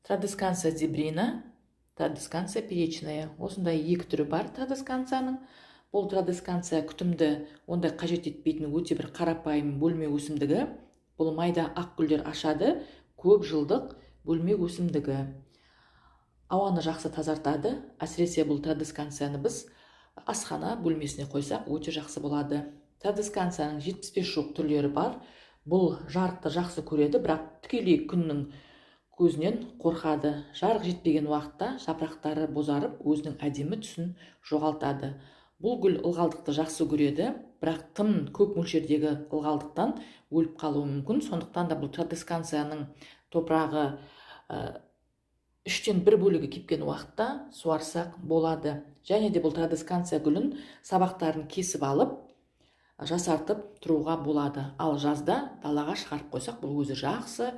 Традесканция зебрина, традесканция перечная. Осындай екі түрі бар традесканцияның. Бұл традесканция күтімді ондай қажет етпейтін өте бір қарапайым бөлме өсімдігі. Бұл майда ақ гүлдер ашады, көп жылдық бөлме өсімдігі. Ауаны жақсы тазартады. Әсіресе бұл традесканцияны біз асхана бөлмесіне қойсақ, өте жақсы болады. Традесканцияның 75 жуық түрлері бар. Бұл жарықты жақсы көреді, бірақ тікелей күннің көзінен қорқады. Жарық жетпеген уақытта жапырақтары бозарып, өзінің әдемі түсін жоғалтады. Бұл гүл ылғалдықты жақсы көреді, бірақ тым көп мөлшердегі ылғалдықтан өліп қалуы мүмкін. Сондықтан да бұл традесканцияның топырағы 1/3 бөлігі кепкен уақытта суарсақ болады. Және де бұл традесканция гүлін сабақтарын кесіп алып, жасартып тұруға болады. Ал жазда далаға шығарып қойсақ, бұл өзі жақсы.